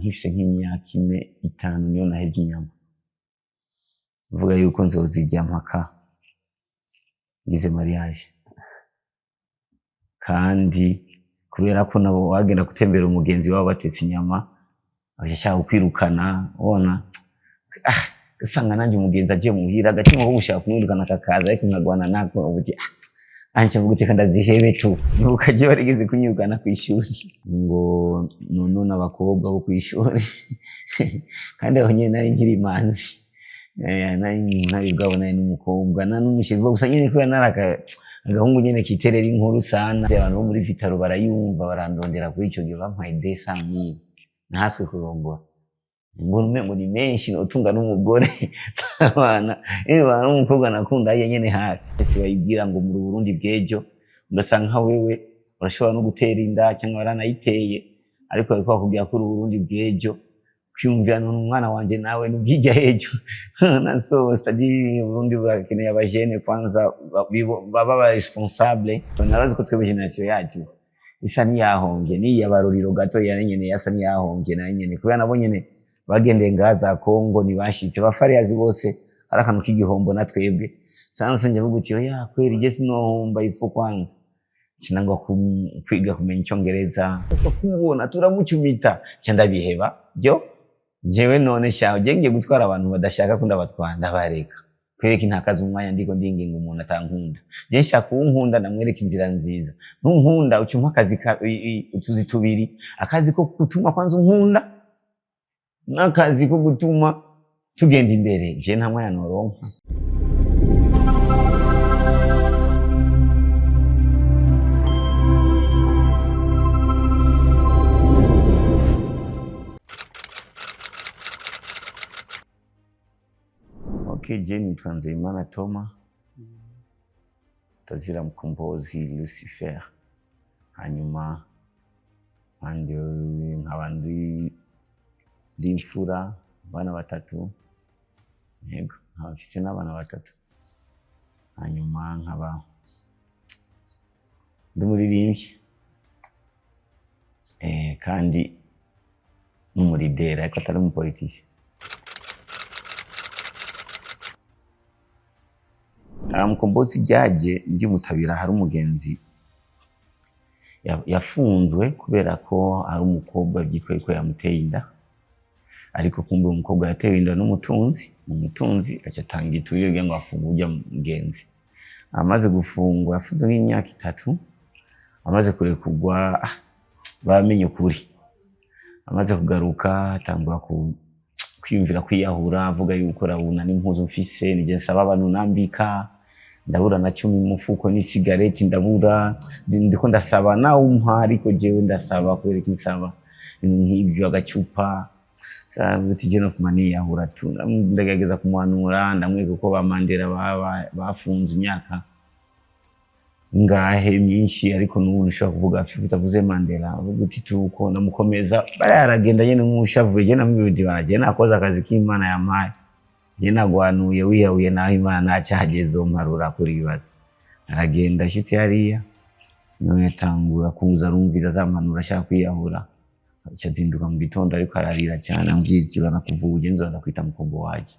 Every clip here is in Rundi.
Nkifise nk'imyaka 4, 5 niyo nahevye inyama, mvuga yuko nzozirya mpaka ngize mariage. Kandi kubera ko nabo wagenda gutembera, umugenzi wabo batetse inyama bagashaka kukwirukana, ubona ugasanga nanje umugenzi agiye muhira, agatima ko gushaka kumwirukana kakaza, ariko nkagwana nako ubuti anje mvuga uti ndazihebe tu. Nuko aje barigeze kunyirukana kw'ishuri ngo nonone abakobwa bo kw'ishuri, kandi aho nyene nari nkiri imanzi, nari ntari bwabonane n'umukobwa na n'umusheri gusa nyene, kubera nari agahungu nyene kiterera inkuru sana. Abantu bo muri Vital'O barayumva, barandondera. Kuri ico gihe bampaye 200,000, nahaswe kurongora ngo umengo ni menshi, notunga n'umugore abana bana n'umukobwa nakunda ye nyene hafi. Ese bayibwira ngo muri Burundi bw'ejo ugasanga nka wewe urashobora no gutera inda cyangwa waranayiteye, ariko bariko bakubwira ko uri Burundi bw'ejo, kwiyumvira none umwana wanje nawe nubwirya ejo na so c'est-à-dire Burundi burakeneye abajene kwanza baba ba responsable. Narazi ko twebwe génération yacu isa niyahombye, niya baruriro gato ya nyene yasa niyahombye nayo nyene, kubera nabo nyene bagendeye ngaha za Kongo ntibashitse bafariyazi bose, ari akantu k'igihombo. Na twebwe sanse nje mvuga uti oya kweri, je sinohomba ifu kwanza sinangwa kwiga kumenya icyongereza, kubona turamucumita cya ndabiheba byo jewe. None shaho je ngiye gutwara abantu badashaka ko ndabatwara, ndabareka kwereka intakaza umwanya ndiko ndinginga umuntu atankunda. Je nshaka uwunkunda, ndamwereka inzira nziza. Ntunkunda, uca umpa akazi utuzi tubiri: akazi ko gutuma kwanza unkunda n'akazi ko gutuma tugenda imbere. Je nta mwanya noronka. Ok, je nitwa Nzeyimana Toma Tazira Mukombozi Lucifer, hanyuma kandi nkaba ndi imfura abana batatu. Yego, nkaba mfise n'abana batatu. Hanyuma nkaba ndi umuririmbyi, kandi n'umurideri, ariko atari umupolitisi. Mukombozi ryaje ndi mutabira. Hari umugenzi yafunzwe kubera ko hari umukobwa byitwa yuko yamuteye inda, ariko kumbe umukobwa yatewe inda n'umutunzi. Umutunzi aca atanga iturire kugira ngo afunge urya mugenzi. Amaze gufungwa, yafunzwe nk'imyaka 3, amaze kurekurwa, bamenye ukuri. Amaze kugaruka atangura kwiyumvira kwiyahura, avuga yuko rabuna n'impuzu mfise, nije nsaba abantu nambika, ndabura na cumi mu mufuko n'isigareti ndabura, ndiko ndasaba nawe umpa, ariko jewe ndasaba kubera insaba ibintu nk'ibyo agacupa uti je nofuma niyahura tu. Ndagerageza kumuhanura, ndamwereka uko ba Mandela bafunze imyaka ingahe myinshi, ariko n'ubu ntushobora kuvuga Afurika utavuze Mandela. Avuga uti tuko ndamukomeza, bariya aragenda nyene nk'ushavuye. Je namubwira uti bana, je nakoze akazi k'Imana yampaye, je nagwanuye, wiyahuye naho Imana ntacyaha izomparura kuri ibibazo. Aragenda, ashitse hariya niwe yatangura kuza arumviza za mpanuro, ashaka kwiyahura, aca azinduka mu gitondo ariko ararira cyane, ambwira iti banakuvuga ugenzi ndakwita mukombo waje.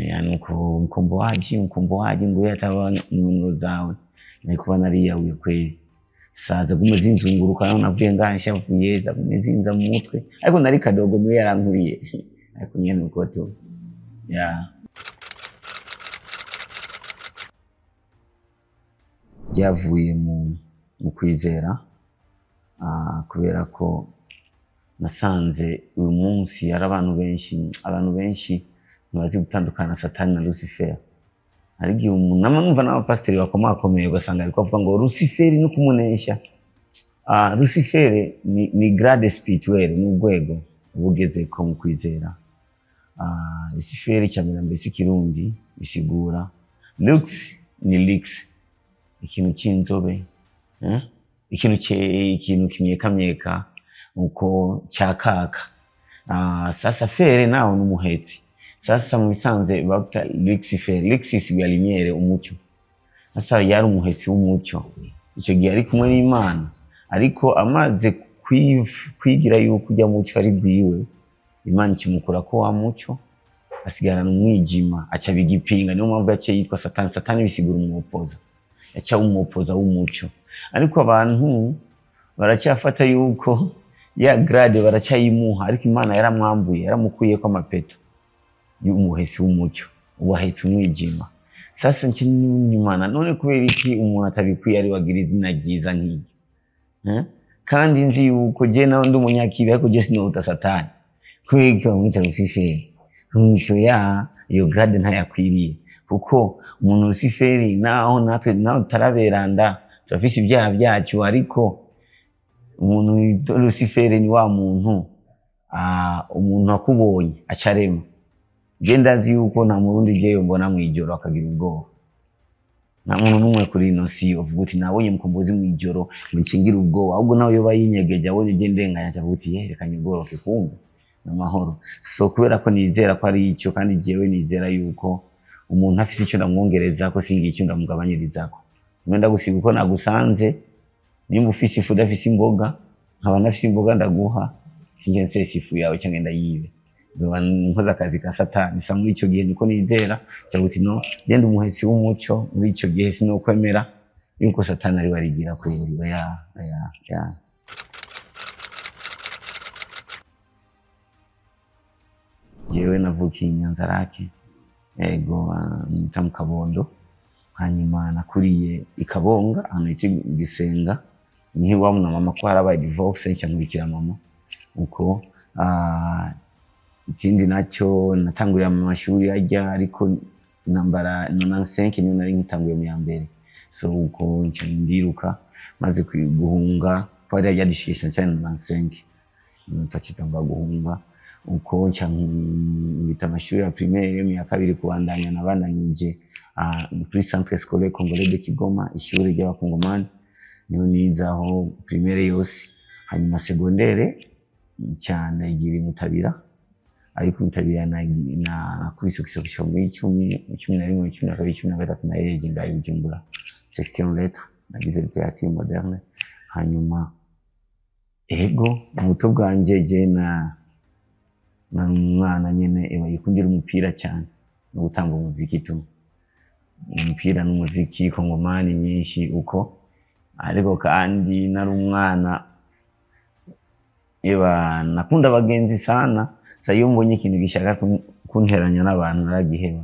Yani uko mkombo waji, mkombo waji ngo yataba impanuro zawe nari kuba nariyahuye kweri. Saza gume zinzunguruka, naho navuye ngaha nshavuye, zagume zinza mu mutwe, ariko nari kadogo niwe yarankuriye, ariko nyene uko tu ya byavuye mu kwizera, kubera ko nasanze uyu munsi hari abantu benshi ntibazi gutandukana Satani na Lucifer. Hari igihe umuntu nama numva n'abapasiteri bakomakomeye, ugasanga ariko avuga ngo Lucifer no kumunesha. Lucifer ni grade spirituel, ni urwego uba ugeze ko mu kwizera. Lucifer icya mbere si Kirundi, bisigura lux, ni lux, ikintu cy'inzobe, eh? Ikintu kimyekamyeka uko cyakaka. Sasa fere nawo n'umuhetsi. Sasa mu bisanzwe bapta Lucifer, lux isigura lumière, umucyo. Sasa yari umuhetsi w'umucyo icyo gihe ari kumwe n'Imana, ariko amaze kwigira yuko ujya muco ari gwiwe, Imana ikimukura ko wa muco, asigarana umwijima, aca bigipinga. Niyo mpamvu yaciye yitwa Satani. Satani bisigura umwopoza, yaca umwopoza w'umuco. Ariko abantu baracyafata yuko ya grade baracyayimuha, ariko Imana yaramwambuye, yaramukuyeko amapeto y'umuhesi w'umuco, ubu ahetse umwijima. Sasa nce n'Imana, none kubera iki umuntu atabikwiye ari wagira izina ryiza nk'iryo? Eh? Kandi nzi yuko je nawe ndi umunyakibi, ariko je sinota Satani. Kubera iki bamwita Luciferi? Umuco ya iyo grade ntayakwiriye, kuko umuntu Luciferi, naho natwe naho tutaraberanda, turafise ibyaha byacu, ariko umuntu witwa Luciferi ni wa muntu, umuntu akubonye acarema. Je ndazi yuko nta murundi jewe mbona mwijoro akagira ubwoba. Nta muntu n'umwe kuri ino si uvuga uti nabonye Mukombozi mwijoro ngo ncingire ubwoba, ahubwo nawe yoba yinyegeje abonye je ndenganya acavuga uti ye reka nyugoroke, kumbe n'amahoro. So kubera ko nizera ko ari icyo, kandi jewe nizera yuko umuntu afise icyo ndamwongerezako, singira icyo ndamugabanyirizako. Tumwe ndagusiga uko nagusanze, nimba ufise ifu udafise imboga, nkaba nafise imboga ndaguha, sinjye nsesa ifu yawe cyangwa ndayibe, nzoba nkoze akazi ka Satani. Sa muri icyo gihe niko nizera cyangwa uti no genda umuhesi w'umuco, muri icyo gihe sinokwemera yuko Satani ari warigira kweri. Ya ya ya jewe navukiye i Nyanzarake, ego, nita mu Kabondo, hanyuma nakuriye i Kabonga ahantu bita Gisenga, niho iwabo na mama, ko harabaye divorce nca nkurikira mama uko. Ikindi nacyo, natanguriye mu mashuri ajya, ariko intambara 95 niyo nari nkitanguye mu ya mbere. So uko nca ndiruka, maze guhunga ko hariya byadushigisha cyane 95, ntacitangura guhunga uko, nca mbita amashuri ya primaire mu ya kabiri, kubandanya nabandanyije kuri Centre Scolaire Congolais de Kigoma, ishuri ry'abakongomani, niho nize aho primaire yose. Hanyuma secondaire cyane igira i Mutabira, ariko Mutabira nakubise gushika muri 10, 11, 12, 13, nahereje ngaho i Bujumbura, section lettres, nagize littérature moderne. Hanyuma ego, mu buto bwanje je na umwana nyene eba yikundira umupira cyane no gutanga umuziki tu, umupira n'umuziki kongomani nyinshi uko. Ariko kandi nari umwana eba nakunda abagenzi sana. Sa iyo mbonye ikintu gishaka kunteranya n'abantu naragiheba.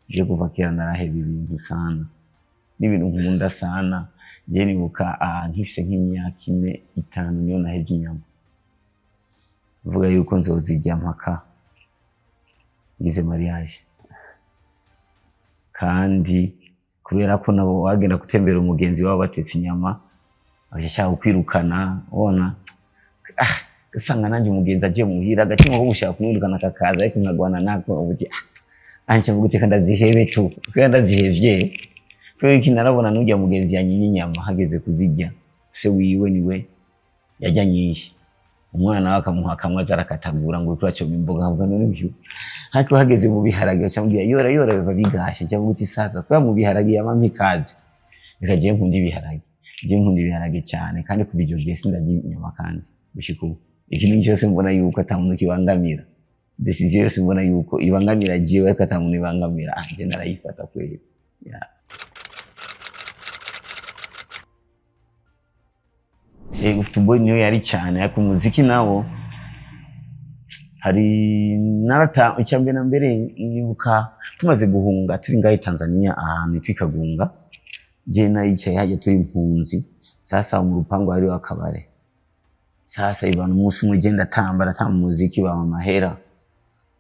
Je kuva kera naraheba ibintu sana, n'ibintu nkunda sana. Je nibuka nkifise nk'imyaka 4, 5 niyo nahevye inyama, mvuga yuko nzozirya mpaka ngize mariage. Kandi kubera ko nabo wagenda gutembera umugenzi wabo batetse inyama ashaka kukwirukana, ubona ugasanga nanjye umugenzi agiye muhira, agatima ko gushaka kumwirukana kakaza, ariko nkagwana nako ubuti anje mvuga uti ndazihebe tu, kubera ndazihevye, kubera iki narabona n'urya mugenzi yanyimye inyama, hageze kuzirya se wiwe niwe yarya nyinshi, umwana we akamuha kamwe azarakatagura ngo uriko uracoma imboga, nkavuga none uyu. Ariko hageze mu biharage bacamubwira yora yora biva bigashe, cyangwa uti sasa kubera mu biharage yamampa ikaze, reka jewe nkunda ibiharage, jewe nkunda ibiharage cyane. Kandi kuva icyo gihe sindarya inyama, kandi gushika ubu ikintu cyose mbona yuko ata muntu kibangamira, decision yose mbona yuko ibangamira jewe ariko ata muntu ibangamira, je narayifata kweli. Yeah. Yego, football niyo yari cyane, ariko umuziki nawo hari narata. Icya mbere na mbere, nibuka tumaze guhunga turi ngaho i Tanzania ahantu hitwa Ikagunga, je nayicaye hajya turi impunzi. Sasa mu rupangu hariho akabare. Sasa ibana umunsi umwe je ndatamba, ndatamba umuziki, bampa amahera,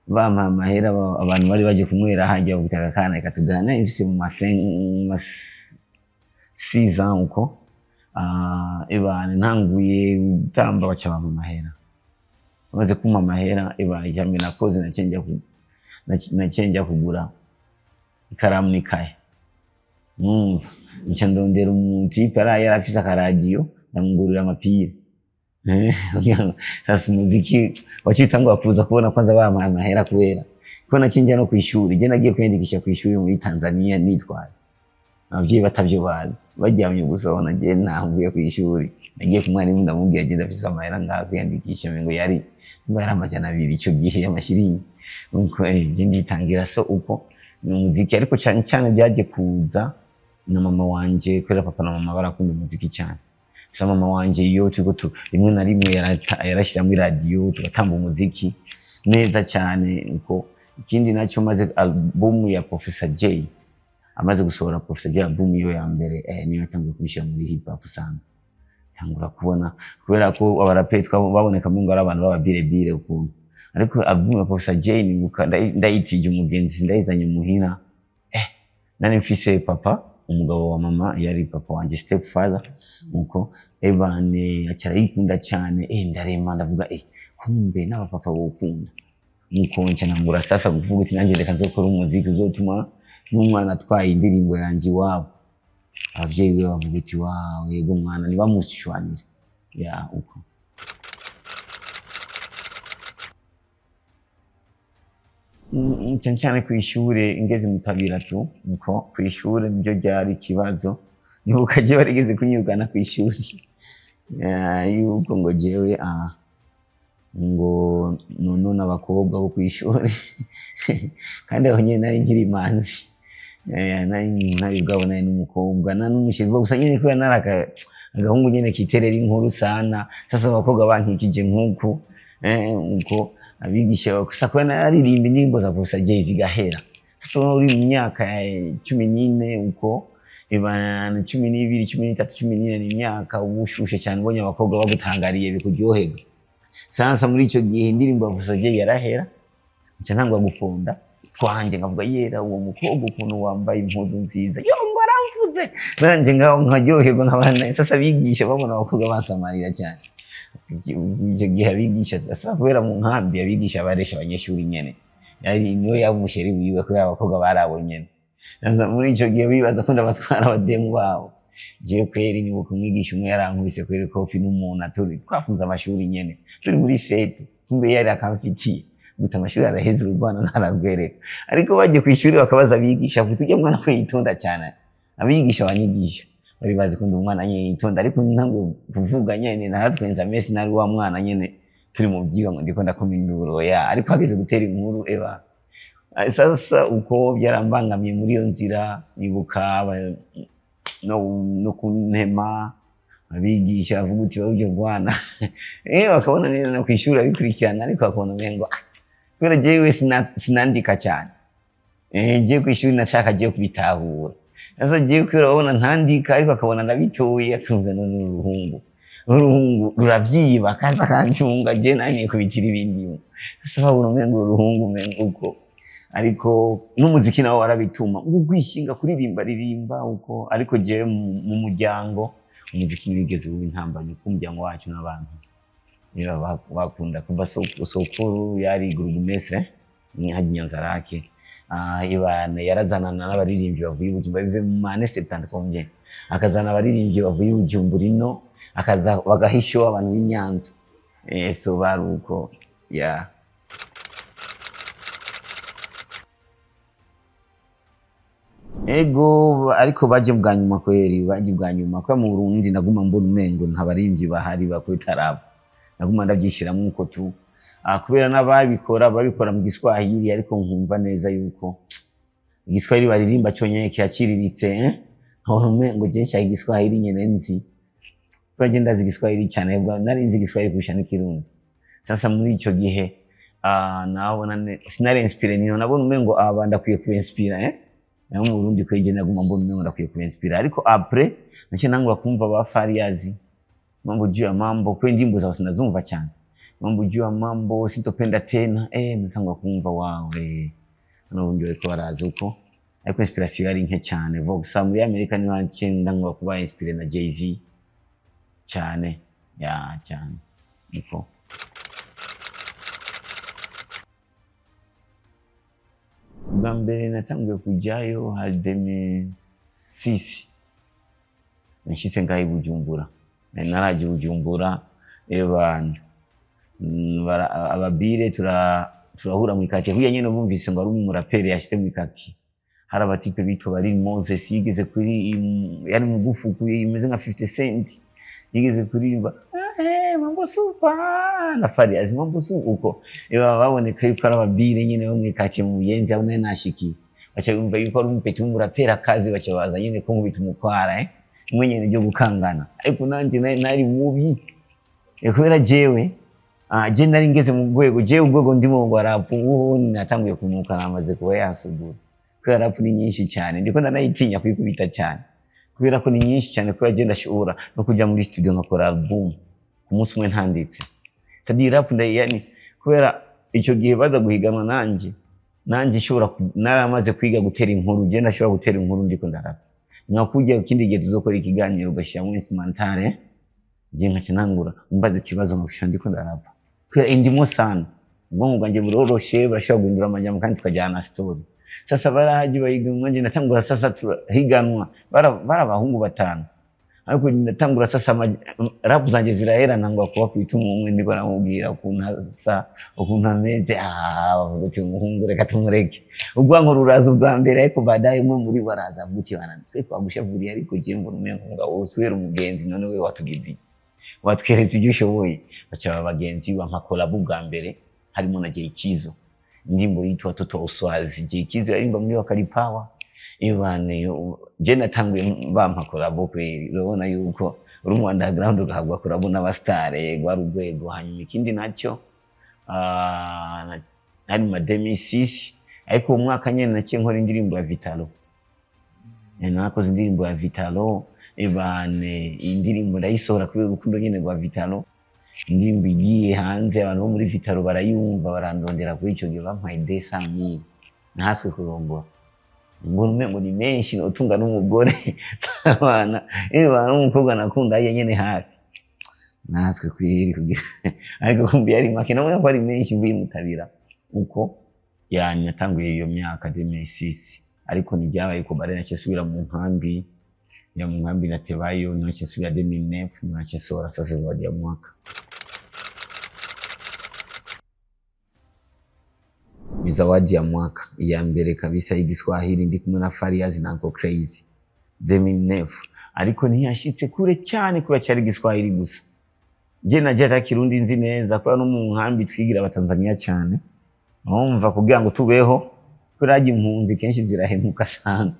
bampa amahera, abantu bari baje kunywera hajya butaka kana reka tuganire, mfise mu ma 6 ans uko. Ebana ntanguye gutamba baca bampa amahera. Bamaze kumpa amahera, eba icya mbere nakoze naciye njya kugura ikaramu n'ikaye, numva nca ndondera umutipe yari afise akaradiyo, ndamugurira amapira. Sasa umuziki waciye utangura kuza kubona kwanza bampaye amahera, kubera ko naciye njya no kw'ishuri. Je nagiye kwiyandikisha kw'ishuri muri Tanzania nitwaye, abavyeyi batavyo bazi, baryamye gusa babona je ntamvuye kw'ishuri. Nagiye ku mwarimu, ndamubwira, agenda afise amahera ngaha kwiyandikisha, ngo yari nimba yari 200 ico gihe y'amashiringi. Nuko je nditangira. So uko ni umuziki, ariko cyane cyane byaje kuza na mama wanje, kubera papa na mama barakunda umuziki cyane. Sa mama wanje iyo turiko rimwe na rimwe yarashyiramo iradiyo, tugatamba umuziki neza cyane. Uko ikindi nacyo, maze album ya Professor J, amaze gusohora Professor J album iyo ya mbere, niyo yatangiye kubishyira muri hip hop sana. Tangura kubona, kubera ko abaraperi baboneka ngo ari abantu b'ababirebire ukuntu, ariko album ya Professor J nibuka ndayitije umugenzi, ndayizanye muhira. Nari mfise papa, umugabo wa mama yari papa wanje, step father. Uko ebane aca arayikunda cyane. Ndarema, ndavuga, kumbe n'abapapa bokunda. Nuko nca nangura sasa kuvuga uti nanjye reka nzokora umuziki uzotuma n'umwana atwaye indirimbo yanje iwabo, abavyeyi biwe bavuga uti: "Wawe, yego mwana," ntibamushwanire ya uko. Cyane cyane kw'ishure, ngeze mutabira tu, uko kw'ishure niryo ryari ikibazo. Nibuka je barigeze kunyirukana kw'ishure, yuko ngo jewe ngo nonone abakobwa bo kw'ishure, kandi aho nyene nari nkiri imanzi. Nari ntari bwabonane n'umukobwa na n'umusheri, gusa nyene kubera nari agahungu nyene kiterera inkuru sana. Sasa abakobwa bankikije nk'uku, uko abigisha gusa, kubera naririmba indirimbo za Professor Jay zigahera. Sasa uri mu myaka ya 14, uko ibana 12, 13, 14, ni imyaka uba ushushe cyane, ubonye abakobwa bagutangariye bikuryoherwa. Sasa muri ico gihe indirimbo ya Professor Jay yarahera, nca ntangwa gufunda twanje, nkavuga: "Yera, uwo mukobwa ukuntu wambaye impuzu nziza yo," ngo aramvuze, nanje ngaho nkaryoherwa nkabana. Sasa abigisha babona abakobwa basamarira cyane icyo gihe, abigisha sasa kubera mu nkambi abigisha baresha abanyeshuri nyene, yari niwe yaba umusheri wiwe, kubera abakobwa barabo nyene. Sasa muri ico gihe bibaza ko ndabatwara abademu babo. Jewe kweri nibuka umwigisha umwe yarankubise kweri kofi n'umuntu aturi twafunze amashuri nyene, turi muri fête, kumbe yari akamfitiye guta amashuri araheze, urwana ntaragwereka. Ariko bagiye ku ishuri bakabaza abigisha kuti: "Ujya mwana ko yitonda cyane?" Abigisha banyigisha bari bazi ko ndi umwana nyene yitonda, ariko ntabwo kuvuga nyene naratwenza mesi, nari wa mwana nyene turi mu byigwa ngo ndiko ndakoma induru ya, ariko hageze gutera inkuru eba. Sasa uko byarambangamiye muri iyo nzira. Nibuka no kuntema, abigisha bavuga uti: "Barujya rwana." Bakabona neza no kwishuri abikurikirana, ariko bakabona umengo kubera jewe sinandika cyane. Jewe kwishuri nashaka jewe kubitahura. Sasa jewe kubera babona ntandika, ariko akabona ndabitoye, akumva none uruhungu ruravyiba, akaza kancunga, je nani kubitira ibindi. Sasa babona umengo uruhungu, umengo uko. Ariko n'umuziki nawo warabituma ngo ugwishinga kuririmba ririmba uko, ariko jewe mu muryango umuziki ntiwigeze uba intambamyi, kuko umuryango wacu n'abantu niba bakunda kuva sokuru yari bourgmestre hajya Nyanzarake. Ibana yarazanana n'abaririmbyi bavuye i Bujumbura, bive mu mane septante combien, akazana abaririmbyi bavuye i Bujumbura ino, akaza bagaha ishow abantu b'i Nyanza. So bari uko yeah. Ego, ariko baje bwa nyuma kweri, baje bwa nyuma, kubera mu Burundi naguma mbona umengo nta baririmbyi bahari bakubita rap, naguma ndabyishyiramo uko tu. Kubera n'ababikora babikora mu Giswahili, ariko nkumva neza yuko Igiswahili baririmba cyonyine kiraciriritse, eh? Nkabona umengo je nshaka Igiswahili nyene nzi, kubera je ndazi Igiswahili cyane, nari nzi Igiswahili kurusha n'Ikirundi. Sasa muri ico gihe nabona sinari inspiré, niho nabona umengo aba ndakwiye kuinspira, eh? Naho mu Burundi kwege naguma mbona umengo ndakwiye kuinspira, ariko après naciye nangura kumva ba Fariyazi, mambo juu ya mambo, kwe ndimbo zawe sinazumva cyane, mambo juu ya mambo, sitopenda tena, natangura kumva wawe n'ubundi bariko baraza uko, ariko inspiration yari nke cyane. Gusa muri Amerika niho naciye ndangura kuba inspiré na Jay-Z cyane ya cyane niko. Bwa mbere natanguye kujayo hari 2006, nashitse ngaho i Bujumbura. Nari naraje i Bujumbura, ebana ababire turahura mu quartier kuya nyene, bumvise ngo ari umuraperi yashitse mu quartier. Hari abatipe bitwa bari Moses, yigeze kuri yari mugufu imeze nka 50 Cent. Yigeze kuririmba "Mambo super" na Farias, "Mambo super" uko iba baboneka yuko ari ababire nyene bo mwikatiye mu Buyenzi aho nari nashikiye, baca bumva yuko ari umupeti w'umurapera akazi, baca baza nyene kunkubita umukwara, imwe nyene ryo gukangana. Ariko nanje nari mubi. Kubera jewe je nari ngeze mu rwego, jewe urwego ndimo ngo rap ubu natanguye kunuka, namaze kuba yasugura, kubera rap ni nyinshi cyane, ndiko ndanayitinya kuyikubita cyane kubera ko ni nyinshi cyane, kubera je ndashobora no kuja muri studio nkakora album ku munsi umwe ntanditse. C'est-à-dire rap yani kubera icyo gihe baza guhiganwa nanje nshobora naramaze kwiga gutera inkuru. Je ndashobora gutera inkuru ndiko ndarapa, nka kurya ikindi gihe tuzokora ikiganiro ugashyiramo instrumentale, je nkaca ntangura umbaza ikibazo nkagushyira ndiko ndarapa, kubera indimo sana, ubwonko bwanjye buroroshe, burashobora guhindura amajambo kandi tukajyana story. Sasa barahaji bahiganwa, nje natangura sasa turahiganwa, bara abahungu batanu, ariko natangura sasa rap zanje zirahera, nangwa kuba kwita umwe ndiko namubwira ukuntu asa, ukuntu ameze. Bavuga uti umuhungu reka tumureke, ubwanko ruraza ubwa mbere, ariko baadaye umwe muri bo araza avuga uti bana twe twagushavuriye, ariko je mbona umengo ngabo utubera umugenzi, none we watugize iki? Watweretse ibyo ushoboye. Baca baba bagenzi, bampa collabo bwa mbere harimo na Jay Kizo, indirimbo yitwa Toto Uswazi. Jay Kizo yarimba muri Wakali Power. Ibane je natanguye bampa collabo kweri, urabona yuko uri mu underground ugahabwa collabo n'abastar, rwari urwego. Hanyuma ikindi nacyo, nari mu 2006, ariko uwo mwaka nyene naciye nkora indirimbo ya Vitalo. Narakoze indirimbo ya Vitalo ibane, indirimbo ndayisohora kubera urukundo nyene rwa Vitalo. Indirimbo igiye hanze, abantu bo muri Vitalo barayumva, barandondera. Kuri ico gihe bampaye 200,000, ntaswe kurongora, mbona umengo ni menshi, notunga n'umugore abana abana n'umukobwa nakunda ye nyene hafi, natwe kweri kugira, ariko kumbi yari make, namwe ko ari menshi mvuye mutabira uko. Yani natanguye iyo myaka 2006, ariko ntibyabaye ko bare naciye nsubira mu nkambi, ya mu nkambi natebayo, naciye nsubira 2009, naciye nsohora sasa Zawadi ya Mwaka. Ni Zawadi ya Mwaka iya mbere kabisa y'Igiswahili, ndi kumwe na Fariaz na Uncle Crazy 2009, ariko ntiyashitse kure cyane kubera cyari Igiswahili gusa. Je naje ata Kirundi nzi neza, kubera no mu nkambi twigira Abatanzania cyane, urumva kugira ngo tubeho, kubera harya impunzi kenshi zirahemuka sana.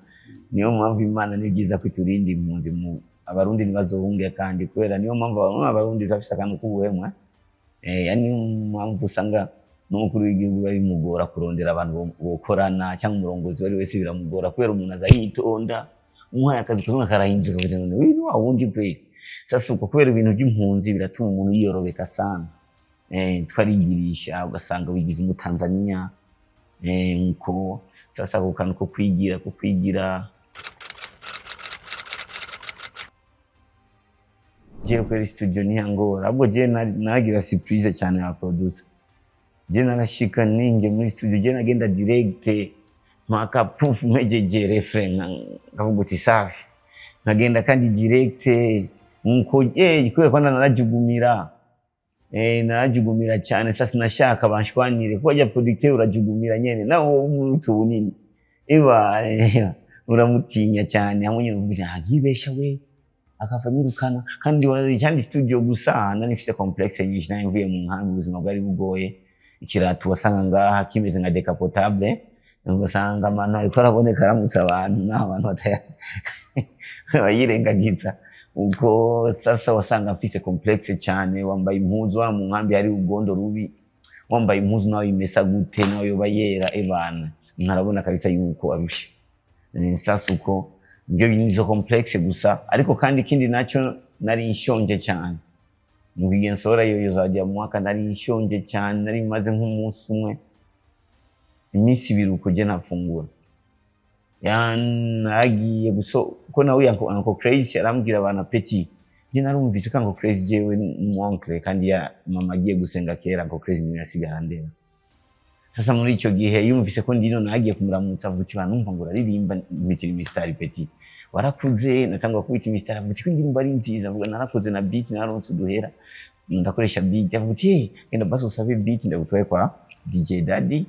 Niyo mpamvu Imana ni byiza ko iturinda impunzi, mu Abarundi ntibazohunge, kandi kubera niyo mpamvu Abarundi bafise akantu k'ubuhemwa, yani niyo mpamvu usanga n'umukuru w'igihugu biba bimugora kurondera abantu bokorana, cyangwa umurongozi uwo ari wese biramugora, kubera umuntu aza yitonda, umuhaye akazi kazungu karahinduka kugira ngo uyu ni wa wundi kweli. Sasa uko kubera ibintu by'impunzi biratuma umuntu yiyorobeka sana, twarigirisha, ugasanga wigize Umutanzania, nko sasa ako kantu ko kwigira. Jewe kweri studio ntiyangora, ahubwo jewe nagira surprise cyane ya producer. Je narashika ninje muri studio, je nagenda direct mpaka pufu mpejeje refrain, nkavuga uti safi, nkagenda kandi direct nkuko kubera ko narajugumira, narajugumira cyane. Sasa nashaka banshwanire kuko ajya producteur urajugumira nyene, nawe umutu bunini iba uramutinya cyane, hamwe nyene uvuga nta nkibesha we akava anyirukana. Kandi cyandi studio gusa nari mfise complexe nyinshi, nari mvuye mu nkambi, ubuzima bwari bugoye, ikirato wasanga ngaha kimeze nka décapotable, ugasanga amano ariko araboneka aramutse abantu, naho abantu bayirengagiza uko. Sasa wasanga mfise complexe cyane, wambaye impuzu wa mu nkambi hari ugondo rubi, wambaye impuzu nawe imesa gute, nawe yoba yera, ebana ntarabona kabisa yuko arushe. Sasa uko nibyo nizo complexe gusa. Ariko kandi ikindi nacyo nari nshonje cyane mu gihe nsohora iyo Zawadi ya Mwaka, nari nshonje cyane, nari maze nk'umunsi umwe, iminsi 2 uko je ntafungura. Nagiye guso ko nawe Uncle Crazy arambwira bana petit, je narumvise ko Uncle Crazy jewe mu oncle, kandi ya mama agiye gusenga kera, Uncle Crazy niwe yasigara ndera. Sasa muri icyo gihe yumvise ko ndino, nagiye kumuramutsa, avuga uti banumva ngo uraririmba nkubitira imisitari, petit warakuze. Natangwa kubita imisitari, avuga uti ko indirimbo ari nziza, avuga narakoze na beat, naronse uduhera ndakoresha beat, avuga uti hey, genda basi usabe beat ndagutwaye kwa DJ Daddy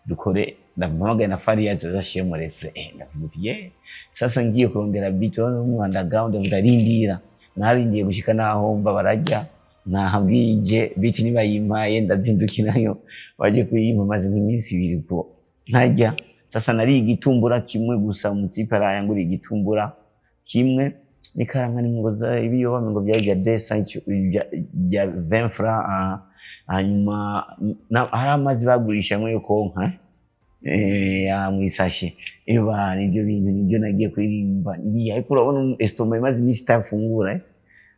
dukore, ndamuhamagaye na Fariaz azashiremo refrain. Ndavuga uti ye, sasa ngiye kurondera beat, urabona mu underground, ndarindira Naringiye gushika naho mba bararya nahabwije biti nibayimpaye ndazindukirayo baje kuyimpa, maze nk'iminsi 2 ko ntarya. Sasa nari igitumbura kimwe gusa, umutipe arayangura igitumbura kimwe nikaranga ni ibiyoba ngo byari bya 200 bya 20 francs. Hanyuma hari amazi bagurisha yo konka ya mwisashe eba, nibyo bintu nibyo nagiye kuririmba ngiye. Ariko urabona estomac imaze iminsi itafungura,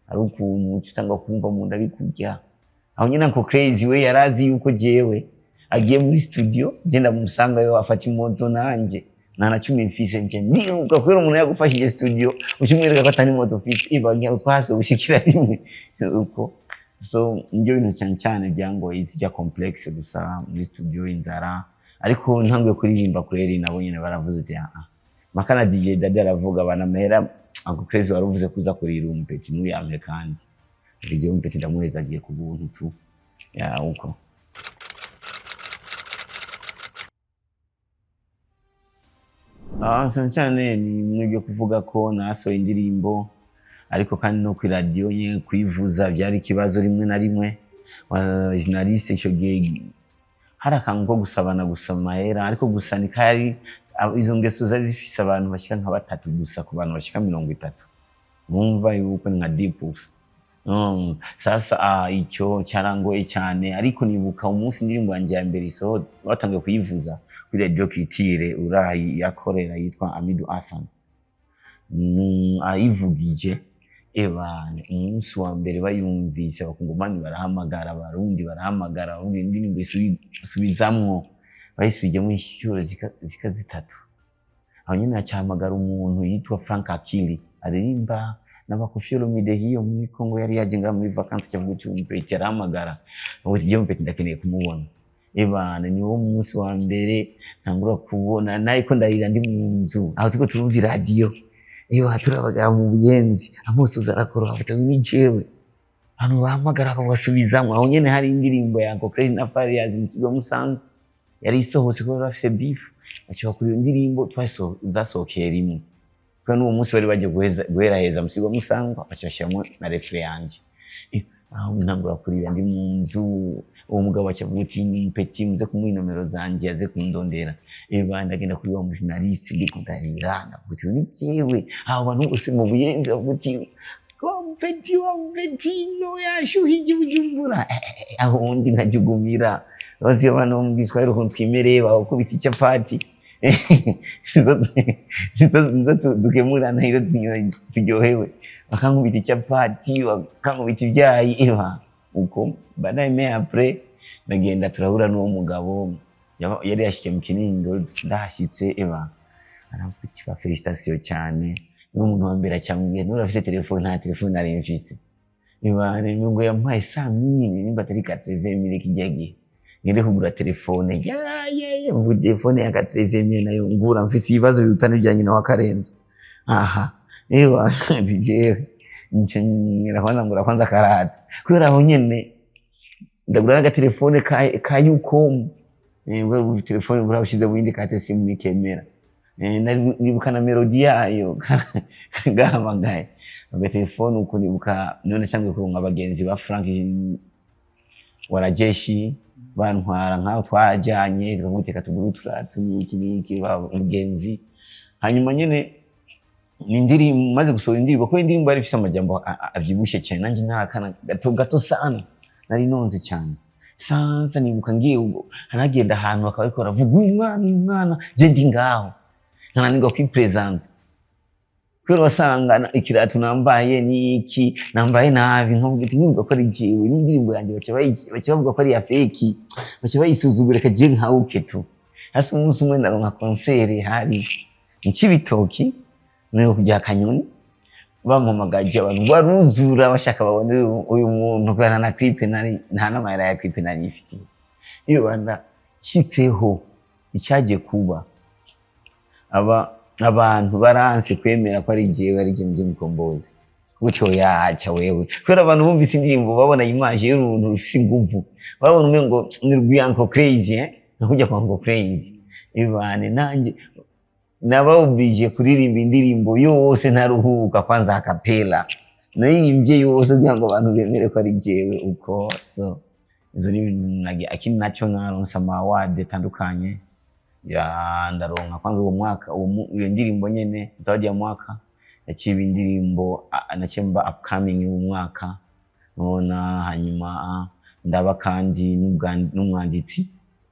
ari ukuntu utanga kumva mu nda bikurya. Aho nyine Uncle Crazy we yarazi yuko jewe agiye muri studio, genda musangayo afata imoto, nanje nta na cumi mfise, nje ndiruka kubera umuntu yagufashije studio ukimwereka ko atari moto ufite iba ngiye twahasuye gushikira rimwe uko. So nibyo bintu cyane cyane byangoye, zijya complexe gusa muri studio, inzara. Ariko ntanguye kuririmba kweri, nabo nyine baravuze ati ah makana DJ Dadi aravuga banamera Uncle Crazy waruvuze kuza kurira umupeti ntuyampe, kandi DJ umupeti ndamuheza agiye ku buntu tu ya uko. Cyane cyane ni bimwe byo kuvuga ko nasohoye indirimbo, ariko kandi no kuri radio nye kuyivuza byari ikibazo rimwe na rimwe. Journaliste icyo gihe hari akantu ko gusabana gusa amahera, ariko gusa ni kari izo ngeso zari zifise abantu bashika nka batatu gusa ku bantu bashika 30, bumva yuko ni nka deep gusa. Sasa icyo cyarangoye cyane. Ariko nibuka umunsi indirimbo yanjye ya mbere isoho batangiye kuyivuza kuri Radio Kitire, urayi yakorera yitwa Amidu Hassan, ayivugije ebana umunsi wa mbere bayumvise abakongomani barahamagara, abarundi barahamagara, abarundi indirimbo isubizamwo, bayisubijemo inshuro zika 3. Aho nyine acahamagara umuntu yitwa Frank Akili aririmba n'aba Koffi Olomide hiyo muri Congo, yari yaje ngaha muri vacances, cyangwa uti umpeti arahamagara ngo tujye umpeti ndakeneye kumubona. Ebana ni wo munsi wa mbere ntangura kubona nariko ndarira ndi mu nzu aho turiko turumva iradiyo, iyo turabaga mu Buyenzi, amosozi arakoroha afata ni jewe abantu bahamagara bakabasubizamwo. Aho nyene hari indirimbo ya Uncle Crazy na Farious Msigo Musango yari isohotse kubera bafise beef, bashobora kuri iyo ndirimbo zasohokeye rimwe kubera n'uwo munsi bari bagiye guheraheza Msigo Musango, baca bashiramwo na refre yanje. Aho ntangura kurira ndi mu nzu, uwo mugabo aca avuga ati mpeti muze kumuha inomero zanje aze kundondera. Eba ndagenda kuri wa mujournaliste ndiko ndarira, ndavuga ati ni jewe abo bantu bose mu Buyenzi bavuga ati wa mpeti wa mpeti no yashuhije Bujumbura. Aho undi nkajugumira bose abantu bo mu Giswahili ukuntu twimereye bakubita icapati nizo dukemurana iyo turyohewe, bakankubita icapati, bakankubita ibyayi eba uko. Baadaye mais après ndagenda turahura n'uwo mugabo yari yashikiye mu Kinindo, ndahashitse eba aravuga ati ba felicitation cyane. Niwe muntu wa mbere acyambwiye nura afise telefone, nta telefone nari mfise. Eba ngo yampaye 100,000 nimba atari 80,000 kijya gihe ngende kugura telefone, ya ya ya mvuga telefone ya 80,000 nayo ngura mfise ibibazo biruta n'ibya nyina wa Karenzo. Aha ewa jewe ngira kwanza ngura kwanza karata kubera aho nyene ndagura n'agatelefone ka Ucom, ubwo telefone bura ushize mu yindi kate simu nikemera. Nibuka na melodi yayo gahamagaye agatelefone uko nibuka none sangwe kuronka abagenzi ba Frank warajeshi bantwara nkaho twajanye tukamuteka tugura uturatu n'iki n'iki mugenzi. Hanyuma nyene ni indirimbo maze gusohora indirimbo kuko indirimbo yari ifise amajambo avyibushe cyane, nanje ntarakana gato gato sana nari nonze cyane. Sasa nibuka ngiye ubwo hanagenda ahantu bakaba bariko baravuga uyu mwana uyu mwana, je ndi ngaho nkananirwa kwipresenta kubera wasanga ikirato nambaye niki nambaye nabi, nkavuga ati nkibuka ko ari jewe n'indirimbo yanjye baca bavuga ko ari iya feki, baca bayisuzugura kagiye nkawuke tu. Hasi umunsi umwe ndaronka concert hari mu Cibitoki niho kujya Kanyoni, bampamagaje abantu baruzura bashaka babone uyu muntu kubera nta na clip nari nta n'amahera ya clip nari nifitiye. Iyo banda shitseho icyagiye kuba aba abantu baranse kwemera ko ari jewe ari Jim Jim Mukombozi gutyo yaca wewe, kubera abantu bumvise indirimbo babona image y'uruntu rufise inguvu, babona umengo ni rw'Uncle Crazy, nakujya kwa Uncle Crazy ibane nanje nabawubije kuririmba indirimbo yose ntaruhuka kwanza akapela Naririmbye yose kugira ngo abantu bemere ko ari jewe uko. So izo ni ibintu nagiye. Ikindi naco, naronse ama award atandukanye ya ndaronka kwanza uwo mwaka, iyo ndirimbo nyene Zawadi ya Mwaka yaciye iba indirimbo, naciye mba upcoming w'umwaka nona. Hanyuma ndaba kandi n'umwanditsi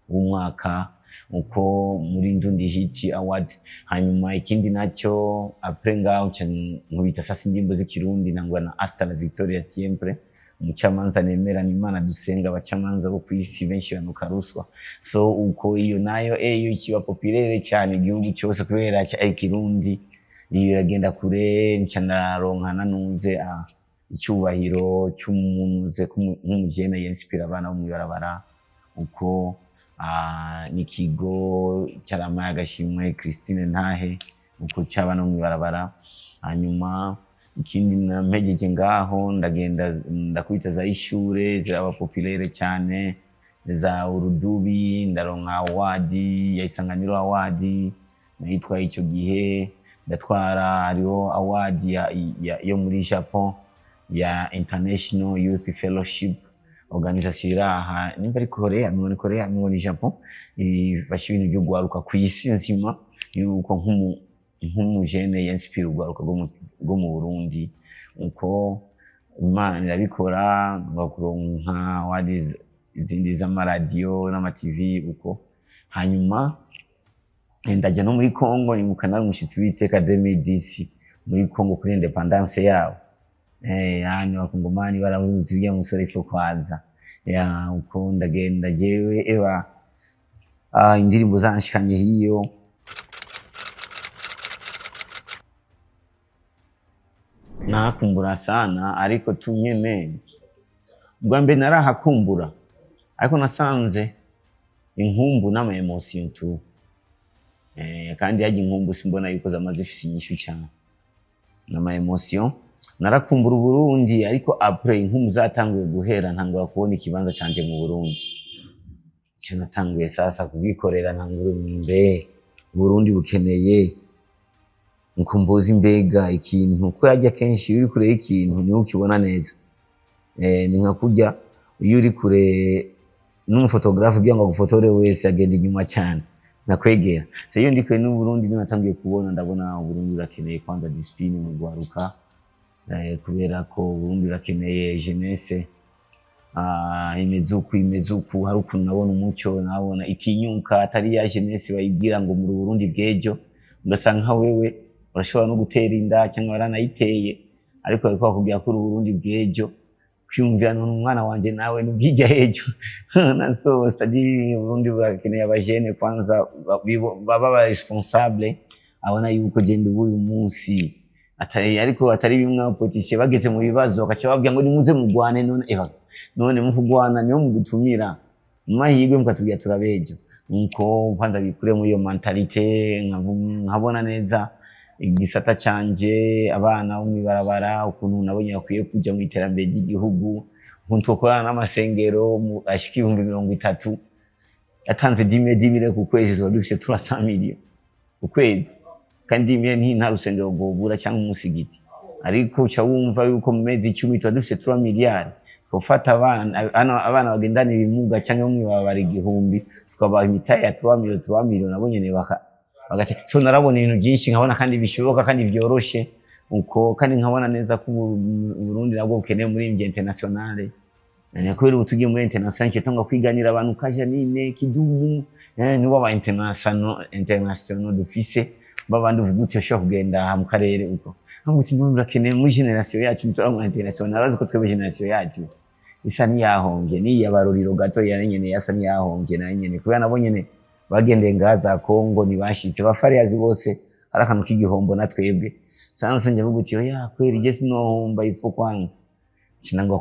w'umwaka uko muri Ndundi Hit Awards. Hanyuma ikindi nacyo, après ngaho nca nkubita sasa indirimbo z'Ikirundi, nangwa na Hasta la Victoria Siempre. Umucamanza nemera ni Imana dusenga, abacamanza bo kw'isi benshi banuka ruswa. So uko iyo nayo iyo kiba populaire cyane igihugu cyose kubera Ikirundi, iyo iragenda kure. Nca ndaronka nanuze icyubahiro cy'umunuze nk'umujene yinspira abana bo mw'ibarabara uko, n'ikigo cyaramaye agashimwe Christine Ntahe uko cy'abana bo mw'ibarabara. Hanyuma ikindi nampejeje ngaho, ndagenda ndakubita za ishure, ziraba populaire cyane, za urudubi, ndaronka award ya Isanganiro Award nayitwaye icyo gihe. Ndatwara, hariho award yo muri Japon ya International Youth Fellowship Organisation iri aha, nimba ari Korea, ni Korea, ni Japon, ifasha ibintu byo guharuka ku isi nzima, yuko nk'umujene yinspira urwaruka rwo mu Burundi uko. Imana irabikora, ngakuronka award izindi z'amaradiyo n'ama TV uko. Hanyuma ndajya no muri Congo, nibuka nari umushitsi w'iteka 2010 muri Congo kuri indépendance yabo. Yani Abakongomani baravuze uriya musore ifo kwaza ya uko. Ndagenda jewe, eba indirimbo zanshikanye hiyo. Nahakumbura sana, ariko tu nyene ubwa mbere narahakumbura, ariko nasanze inkumbu n'ama émotion tu, kandi hajya inkumbu simbona yuko zama zifise inyishu cyane n'ama émotion. Narakumbura Uburundi, ariko après inkumbu zatanguye guhera, ntangura kubona ikibanza canje mu Burundi. Icyo natanguye sasa kugikorera, ntangure mbe Burundi bukeneye nkumbuzi mbega ikintu ko yajya. Kenshi iyo uri kure y'ikintu niho ukibona neza. Ni nka kurya iyo uri kure n'umufotogarafe, kugira ngo agufotore wese agenda inyuma cyane nakwegera. So iyo ndi kure n'Uburundi niho natangiye kubona, ndabona Uburundi burakeneye kwanza discipline mu rwaruka, kubera ko Uburundi burakeneye jeunesse imeze uku, imeze uku. Hari ukuntu nabona umuco, nabona itinyuka, atari ya jeunesse bayibwira ngo muri Burundi bw'ejo, ugasanga nka wewe urashobora no gutera inda cyangwa waranayiteye, ariko bariko bakubwira ko uri Burundi bw'ejo, kwiyumvira none umwana wanje nawe nubwirya ejo na. So c'est-à-dire Burundi burakeneye abajene kwanza baba ba responsable, abona yuko genda ubu uyu munsi atari, ariko atari bimwe abapoliticiens bageze mu bibazo bakaca babwira ngo nimuze mugwane. None eba none mukugwana niyo mugutumira mu mahirwe mukatubwira turabejo. Nuko kwanza bikure muri iyo mentalité, nkabona neza igisata canje, abana bo mw'ibarabara, ukuntu nabonye bakwiye kuja mu iterambere ry'igihugu, ukuntu twokorana n'amasengero ashika 30,000 yatanze 10 000 10 000 ku kwezi, tuba dufise 300 millions ku kwezi. Kandi 10 000 nta rusengero rwobura cyangwa umusigiti, ariko uca wumva yuko mu mezi 10 tuba dufise 3 miliyari. Twofata abana abana bagendana ibimuga cyangwa mw'ibarabara 1000, tukabaha imitahe ya 3 millions 3 millions, nabo nyene baka bagate. So narabona ibintu byinshi, nkabona kandi bishoboka kandi byoroshe uko, kandi nkabona neza ko Burundi nabwo bukeneye muri internationale. Kubera ubu tugiye muri international cyangwa kwiganira abantu kaja nine Kidumu, nibo aba international dufise, babandi uvuga uti ushobora kugenda aha mu karere uko, nkavuga uti none urakeneye muri génération yacu mutora mu international. Arazi ko twebwe génération yacu isa n'iyahombye, n'iya baruriro gato ya nyene yasa n'iyahombye nayo nyene, kubera nabo nyene bagendeye ngaha za Congo ntibashitse ba Fariyazi bose, hari akantu k'igihombo. Na twebwe sanse njye mvuga uti oya kweri je sinohomba, ifo kwanza sinangwa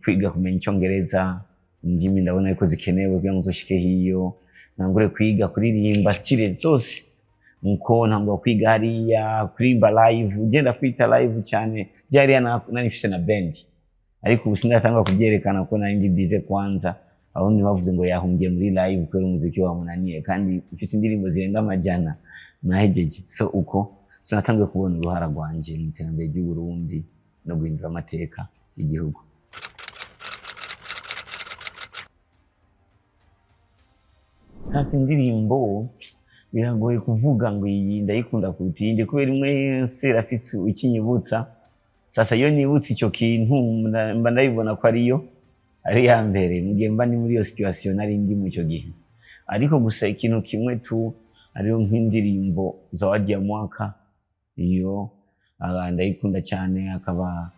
kwiga kumenya Icyongereza, indimi ndabona yuko zikenewe kugira ngo uzoshike hiyo. Ntangure kwiga kuririmba style zose, nkuko ntangura kwiga hariya kuririmba live, ugenda kwita live cyane byariya nari mfise na band, ariko ubu sindatangura kubyerekana kuko nari ndi busy kwanza. Abarundi bavuze ngo yahungiye muri live kubera umuziki wamunaniye, kandi mfise indirimbo zirenga 100 nahejeje. So uko so natanguye kubona uruhara rwanje mu iterambere ry'u Burundi. no guhindura amateka y'igihugu. Sasa indirimbo biragoye kuvuga ngo iyi ndayikunda kuruta iyindi, kubera imwe yose irafise ikinyibutsa. Sasa iyo nibutse ico kintu, mba ndabibona ko ariyo ari iya mbere mu gihe mba ndi muri iyo situation nari ndimo ico gihe. Ariko gusa ikintu kimwe tu, ariyo nk'indirimbo Zawadi ya Mwaka, iyo ndayikunda cyane. Akaba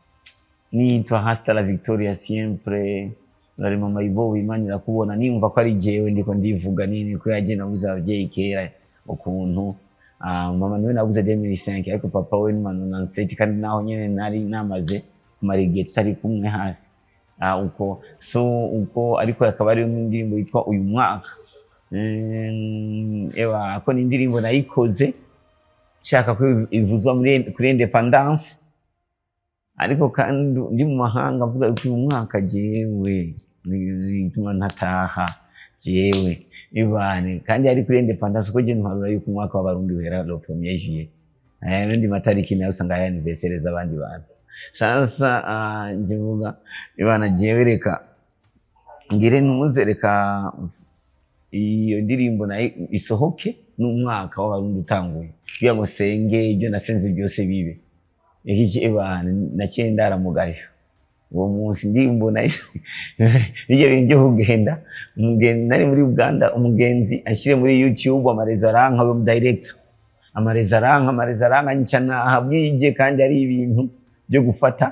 nitwa Hasta la Victoria Siempre, Rari Mama Ibo, Imana irakubona, nimva ko ari jewe ndiko ndivuga nini ko yagiye nabuze abavyeyi kera ukuntu. Mama niwe nabuze 2005, ariko papa we ni 97, kandi naho nyene nari namaze kumara igihe tutari kumwe hafi. Uko so uko, ariko akaba ariyo nk'indirimbo yitwa Uyu Mwaka. Ewa ko ni indirimbo nayikoze nshaka ko ivuzwa muri kuri indépendance, ariko kandi ndi mu mahanga mvuga yuko uyu mwaka jewe bituma ntataha jewe ibane, kandi ari kuri indépendance, ko je ntwarura yuko umwaka w'Abarundi uhera le 1er juillet. Aya yandi matariki nayo usanga aya anniversaire z'abandi bantu. Sasa nje mvuga ibana jewe reka ngire ntuze, reka iyo ndirimbo nayo isohoke n'umwaka w'Abarundi utanguye, kugira ngo senge ibyo nasenze byose bibe iki. Ebana naciye ndaramugayo uwo munsi, indirimbo nayo bijya bintu byo kugenda umugenzi, nari muri Uganda, umugenzi ashyire muri YouTube, amarezo aranka, we director, amarezo aranka, amarezo aranka, nca naha bwije, kandi ari ibintu byo gufata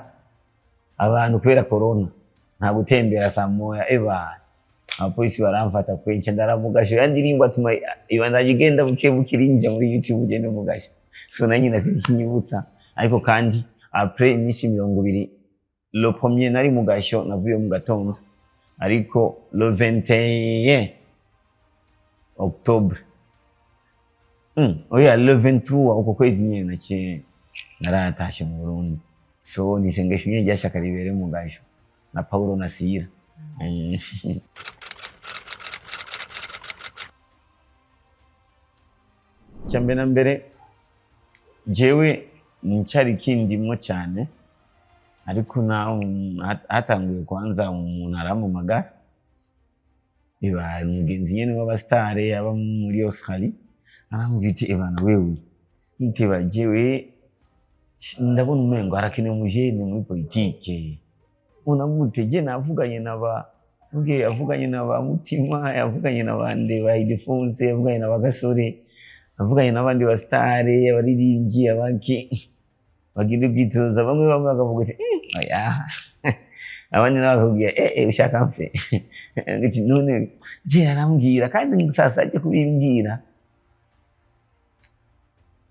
abantu kubera corona, nta gutembera saa moya. Ebana abapolisi baramfata kwe, nca ndaramugasho. Ya ndirimbo atuma ibandanya igenda buke buke, irinjira muri YouTube, ugende mugasho. So nanjye nafise ikinyibutsa. Ariko kandi après iminsi 20, le premier nari mu gasho, navuye mu gatondo, ariko le 21 octobre, oya, le 23 uko kwezi nyene naciye naratashe mu Burundi. So ni isengesho nyene ryashaka ribere mu gasho na Paulo na Sira. Icya na mbere, jewe nicari kindimwo cyane, ariko naho hatanguye kwanza umuntu arampamagara, iba umugenzi nyene w'abastare aba muri Australie, arambwira ati: "Ebana wewe niteba jewe ndabona umengo harakenewe umujene muri politike, ubona gute?" Je navuganye na ba mbwiye, yavuganye na ba Mutima, yavuganye na bande ba Ildefonse, yavuganye na ba Gasore, avuganye n'abandi basitare, abaririmbyi, abaki bagenda kwitoza. Bamwe bamwe bakavuga ati: "Oya," abandi nabo bakakubwira: "Eh eh, ushaka mfe?" Ati: "None je arambwira." Kandi sasa aje kubimbwira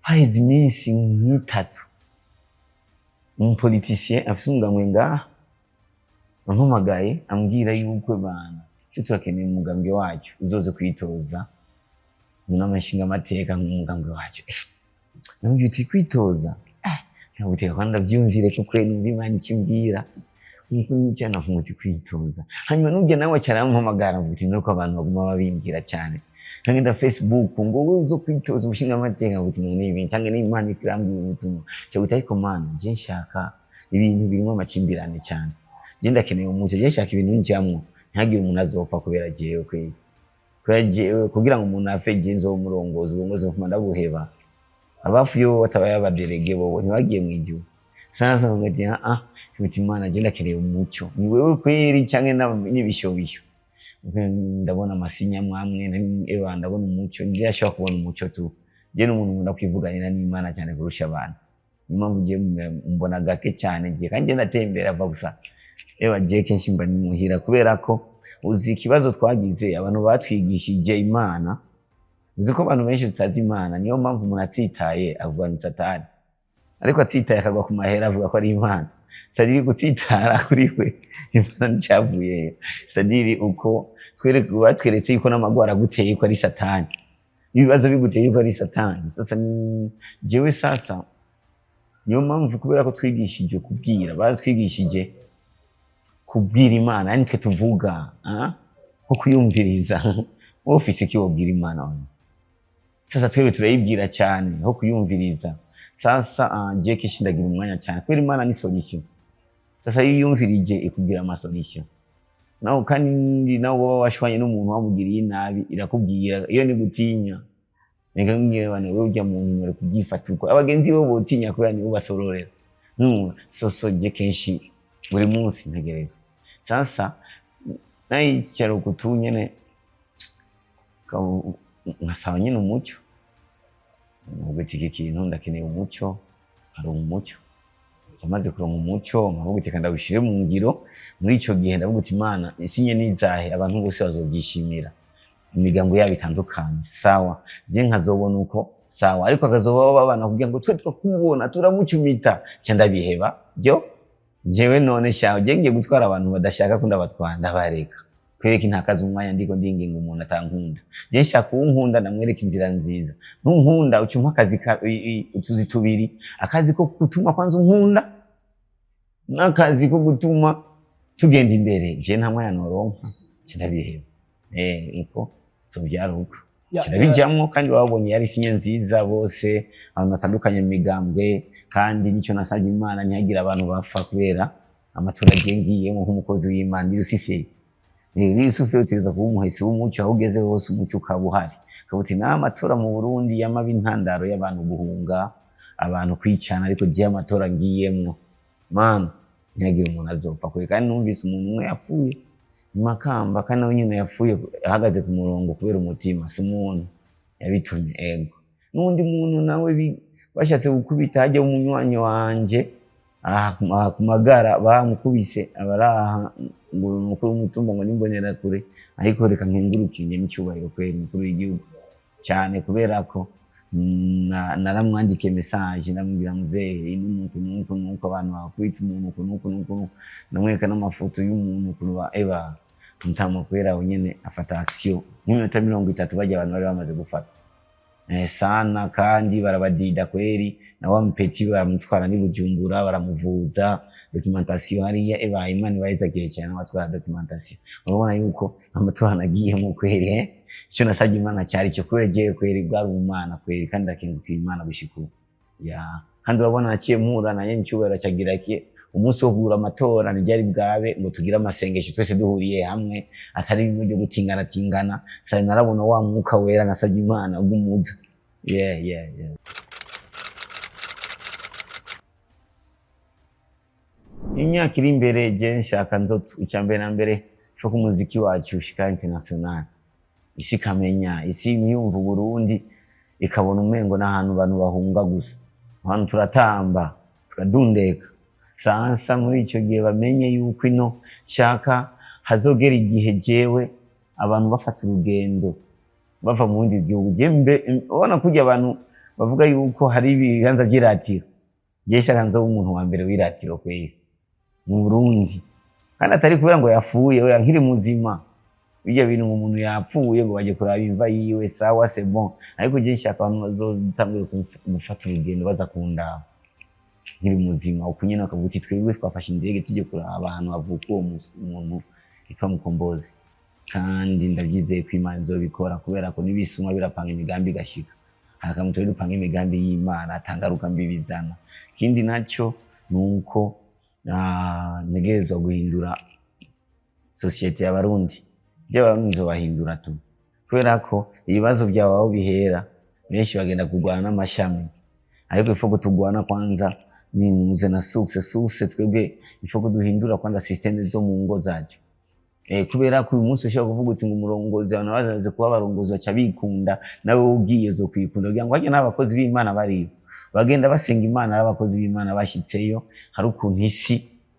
haheze iminsi nk'itatu, umupoliticien afise umugambwe ngaha ampamagaye, ambwira yuko bana cyo turakeneye umugambwe wacu uzoze kwitoza mu nama nshingamateka nk'umugambwe wacu. Namubwira uti: "Kwitoza?" Ntabwo kandi ndavyumvire kuko numva Imana ikimbwira nkuko nicyo navuga uti kwitoza. Hanyuma nubwo nawe cyarampamagara, mvuga uti nuko abantu baguma babimbwira cyane, nkagenda Facebook ngo wowe uzo kwitoza umushingamateka, mvuga uti none ibi cyangwa n'Imana ikirambwira ubutumwa cyo guta. Ariko Mana, je nshaka ibintu birimo amakimbirane cyane, je ndakeneye umuco, je nshaka ibintu njamwo ntihagire umuntu azopfa kubera jewe kweri, kubera jewe, kugira ngo umuntu apfe je nzomurongoza, ubwo nzofuma ndabuheba. Abapfuye bo batabaye abadelege bobo ntibagiye mu ijuru. Sasa mvuga ati: "Ah, nti Imana, je ndakeneye umuco, ni wewe kweri canke n'ibishobisho?" Ndabona amasinya mwamwe, ewa ndabona umuco, ndashobora kubona umuco tu. Je n'umuntu nkunda kwivuganira n'Imana cyane kurusha abantu, niyo mpamvu je mbona gake cyane je, kandi je ndatembera ava gusa. Ewa je kenshi mba nimuhira, kubera ko uzi ikibazo twagize, abantu batwigishije Imana, uzi ko abantu benshi tutazi Imana, niyo mpamvu umuntu atsitaye avuga ni Satani, ariko atsitaye akagwa ku mahera avuga ko ari Imana. Sadiri gutsitara kuri we Imana nticyavuyeyo. Sadiri uko batweretse yuko n'amagwara aguteye ko ari Satani, ibibazo biguteye yuko ari Satani. Sasa jewe sasa niyo mpamvu, kubera ko twigishije kubwira, baratwigishije kubwira Imana, yani twe tuvuga nko kuyumviriza. Wowe ufise iki wobwira Imana wewe? Sasa twebwe turayibwira cyane aho kuyumviriza. Sasa je kenshi ndagira umwanya cyane kubera Imana ni solution. Sasa iyo yumvirije ikubwira ama solution nawe, kandi nawe woba washwanye n'umuntu wamugiriye inabi, irakubwira. Iyo ni gutinya, reka nkubwire bana, wewe ujya muntu mwari kubyifata uko abagenzi bo botinya kubera nibo basororera. Numva soso je kenshi buri munsi ntegerezwa sasa nayicara ukutu nyene, nkasaba nyine umucyo, nubwo iki kintu ndakeneye umucyo, nkaronka umucyo. Maze kuronka umucyo, nkavuga uti: "Reka ndawushire mu ngiro." Muri ico gihe ndavuga uti: "Imana isinye nizahe, abantu bose bazobyishimira, imigambo yabo itandukanye, sawa, je nkazobona uko, sawa, ariko akazoba babana kugira ngo twe twakubona turamucumita." Ca ndabiheba byo jewe. None shaho je ngiye gutwara abantu badashaka ko ndabatwara, ndabareka. Kwereka intakaza umwanya ndiko ndinginga umuntu atankunda. Je nshaka uwunkunda, ndamwereka inzira nziza. Ntunkunda, uca umpa akazi utuzi tubiri: akazi ko gutuma kwanza unkunda n'akazi ko gutuma tugenda imbere. Je nta mwanya noronka, ca ndabiheba. Uko so byari uko. Kirabijamwo, kandi babonye yari sinye nziza, bose abantu batandukanye mu migambwe. Kandi nicyo nasabye Imana, ntihagire abantu bapfa kubera amatora agiye ngiyemo nk'umukozi w'Imana. Ndi Rusiferi. Rusiferi utegereza kuba umuhesi w'umuco aho ugeze hose, umuco ukaba uhari. Ukavuga uti n'amatora amatora mu Burundi yamaba intandaro y'abantu guhunga, abantu kwicana, ariko jewe amatora ngiyemwo, Mana, ntihagire umuntu azopfa kure. Kandi numvise umuntu umwe yapfuye i Makamba, kandi nawe nyine yapfuye ahagaze ku murongo kubera umutima, si umuntu yabitumye. Ego, n'undi muntu nawe bashatse gukubita hajya umunywanyi wanje aha ku magara, bamukubise abaraha ngo umukuru w'umutumba ngo nimbonera kure. Ariko reka nkengurukire nyamucyubahiro kweri umukuru w'igihugu cyane, kubera ko naramwandikiye message, ndamubwira: "Muzehe, nuku nuku nuku, abantu bakubita umuntu uku nuku nuku nuku." Ndamwereka n'amafoto y'umuntu ukuntu ba eba mutama, kubera aho nyene afata action nk'iminota 30, bajya abantu bari bamaze gufata sana, kandi barabadida kweri. Na wa mpeti baramutwara ni Bujumbura, baramuvuza, documentation hariya eba. Imana ibahezagiye cyane n'abatwara documentation. Urabona yuko amatora nagiyemo kweri, icyo nasabye Imana cyari cyo kubera jewe kweri bwari umwana kweri, kandi ndakengukira Imana gushika ubu. Ya, kandi urabona naciye mpura na nyene icyubahiro cyagira ki umunsi wo kugura amatora ntibyari bwabe ngo tugire amasengesho twese duhuriye hamwe, atari bimwe byo gutingana tingana. Sasa narabona wa mwuka wera nasabye Imana ugumuza. Yeah. Imyaka iri imbere, je nshaka nzo icya mbere na mbere ko umuziki wacu ushika international, isi ikamenya, isi ntiyumva Uburundi ikabona umengo n'ahantu abantu bahunga gusa, ahantu turatamba tukadundeka. Sansa muri icyo gihe bamenye yuko ino nshaka hazogera igihe jewe abantu bafata urugendo bava mu bindi gihugu. Je mbe ubona kurya abantu bavuga yuko hari ibibanza vy'iratiro, je nshaka nzoba umuntu wa mbere w'iratiro kweri mu Burundi, kandi atari kubera ngo yapfuye, oya, nkiri muzima. Bijya bintu ngo umuntu yapfuye ngo baje kuraba imva yiwe, sawa, c'est bon, ariko je nshaka abantu bazotangura gufata urugendo baza kundaba nkiri muzima, uku nyene bakavuga uti: "Twebwe twafashe indege tujye kuraba ahantu havuka uwo muntu yitwa Mukombozi." Kandi ndabyizeye ko Imana izobikora, kubera ko n'ibisuma birapanga imigambi igashika. Hari akamwe turi dupanga imigambi y'Imana atangaruka mbi bizana. Ikindi nacyo ni uko ntegerezwa guhindura société y'Abarundi. By'Abarundi nzobahindura tu, kubera ko ibibazo byawe aho bihera, benshi bagenda kurwana n'amashami, ariko ifo ko tugwana kwanza ninuze na source twebwe, ifo ko duhindura kwanza système zo mu ngo zacu. Kubera ko uyu munsi ushobora kuvuga uti ngo umurongozi, abantu bazaze kuba abarongozi baca bikunda, nawe ugiye zo kwikunda kugira ngo hajye n'abakozi b'Imana bariyo bagenda basenga Imana. Ari abakozi b'Imana bashyitseyo, hari ukuntu isi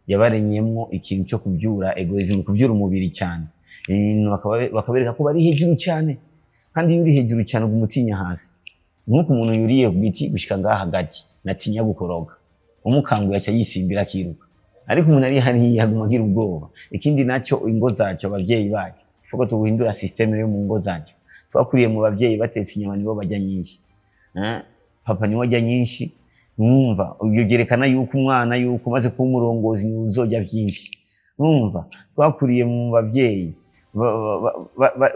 yabarenyemwo ikintu cyo kubyura égoïsme, kubyura umubiri cyane, ibintu bakabereka ko bari hejuru cyane. Kandi iyo uri hejuru cyane uguma utinya hasi, nk'uko umuntu yuriye ku giti gushika ngaha hagati natinya gukoroga, umukanguye aca yisimbira akiruka, ariko umuntu ari hariya aguma agira ubwoba. Ikindi nacyo, ingo zacu, abavyeyi bacu, ifuko tuguhindura système yo mu ngo zacu. Twakuriye mu bavyeyi batetse inyama nibo barya nyinshi. Papa niwe arya nyinshi. Mwumva ibyo byerekana yuko umwana yuko umaze kuba umurongozi niwe uzorya byinshi. Mwumva twakuriye mu bavyeyi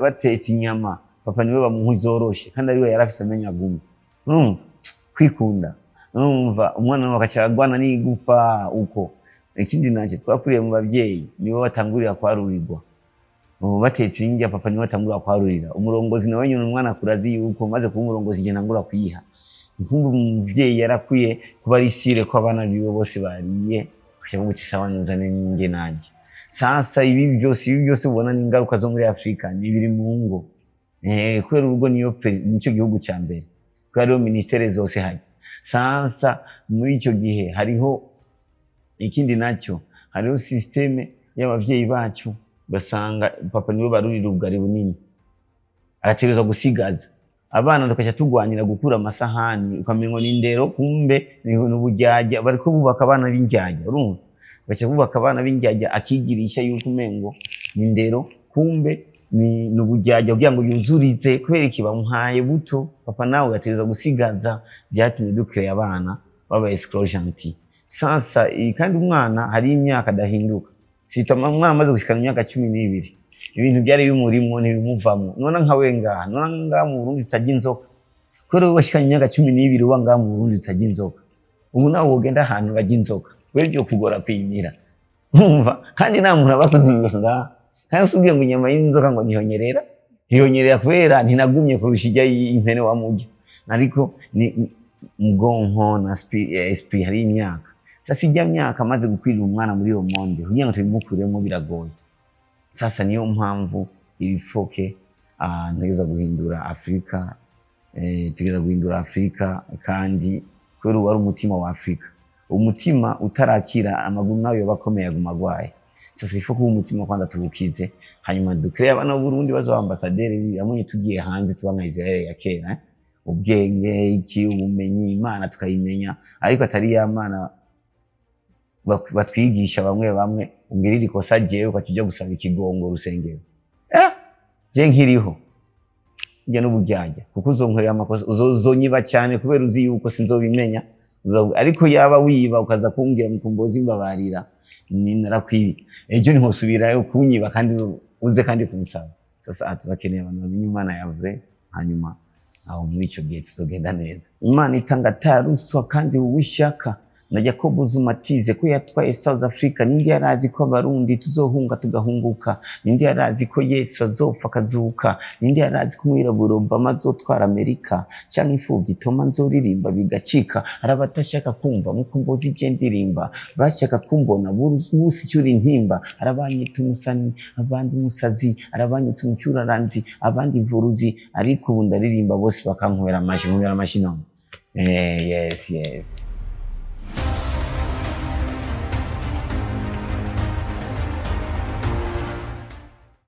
batetse inyama, papa niwe bamuha izoroshe, kandi ariwe yarafise amenyo agumye. Urumva kwikunda, urumva umwana wawe agaca agwana n'igufa uko. Ikindi nacyo, twakuriye mu babyeyi nibo batangurira kwarurirwa. Ubu batetse indya, papa niwe atangura kwarurira. Umurongozi nawe nyine, umwana akura azi yuko maze kuba umurongozi igihe ntangura kuyiha. Nkumva umuvyeyi yarakwiye kuba ari sûr ko abana biwe bose bariye, kugira ngo sawa, nzane nge nanje. Sasa ibi byose ubona ni ingaruka zo muri Afrika, ni ibiri mu ngo. Kubera urugo niyo nicyo gihugu cya mbere, kubera hariho ministère zose hajya. Sasa muri icyo gihe hariho ikindi nacyo, hariho système y'abavyeyi bacu. Ugasanga papa niwe barurira ubugari bunini, agategerezwa gusigaza. Abana tukaca tugwanira gukura amasahani, ukamengo ni indero, kumbe ni uburyarya. Bariko bubaka abana b'indyarya, urumva, baca bubaka abana b'indyarya, akigirisha yuko umengo ni indero, kumbe ni uburyarya kugira ngo yuzurize. Kubera iki? Bamuhaye buto, papa nawe ugategerezwa gusigaza. Byatumye dukreye abana baba escroc gentil. Sasa kandi umwana hari imyaka adahinduka. Sitoma umwana amaze gushikana imyaka 12, ibintu byari bimurimwo ntibimuvamwo. Nona nkawe ngaha, nona ngaha mu Burundi tutarya inzoka, kubera wowe washikanye imyaka 12 uba ngaha mu Burundi tutarya inzoka, ubu nawe wogenda ahantu barya inzoka, wewe byo kugora kuyimira, urumva? Kandi nta muntu aba akoze ibintu ngaha. Kandi usubwiye ngo inyama y'inzoka ngo ntihonyerera, ntihonyerera kubera ntinagumye kurusha ijya impene wamurya. Ariko ni ubwonko na esprit, hari imyaka. Sasa ijya myaka amaze gukwirira umwana muri iyo monde, kugira ngo tubimukuremo biragoye. Sasa niyo mpamvu il faut que ntegeza guhindura Afrika, tugeza guhindura Afrika. Kandi kubera ubu ari umutima wa Afrika, umutima utarakira, amaguru nayo yoba akomeye aguma agwaye. Sasa il faut kuba umutima kwanza tuwukize, hanyuma dukreye abana b'Uburundi bazoba ambasaderi hamwe tugiye hanze, tuba nka Israel ya kera, eh? Ubwenge, iki, ubumenyi, Imana tukayimenya, ariko atari ya Mana batwigisha bamwe bamwe. Umbwira iri kosa jewe, ukaca uja gusaba ikigongo urusengero, je nkiriho njya n'uburyarya, kuko uzonkorera amakosa, uzonyiba cyane kubera uzi yuko sinzobimenya. Ariko yaba wiba ukaza kumbwira Mukombozi mbabarira, ni narakwibi, ejo ntihosubirayo kunyiba kandi uze kandi kunsaba. Sasa aha turakeneye abantu bamenya Imana ya vrai, hanyuma aho muri icyo gihe tuzogenda neza. Imana itanga ataruswa kandi uwishaka na Jacob Zuma atize ko yatwaye South Africa. Ninde yarazi ko Abarundi tuzohunga tugahunguka? Ninde yarazi ko Yesu azopfa akazuka? Ninde yarazi ko umwirabura Obama azotwara Amerika, cyangwa imfubyi Toma nzoririmba bigacika? Hari abatashaka kumva Mukombozi je ndirimba, bashaka kumbona buri munsi cyuri intimba. Hari abanyita umusani, abandi umusazi, hari abanyita umucyuraranzi, abandi vuruzi, ariko ubu ndaririmba bose bakankwera amashi. Nkwera amashi none. Yes.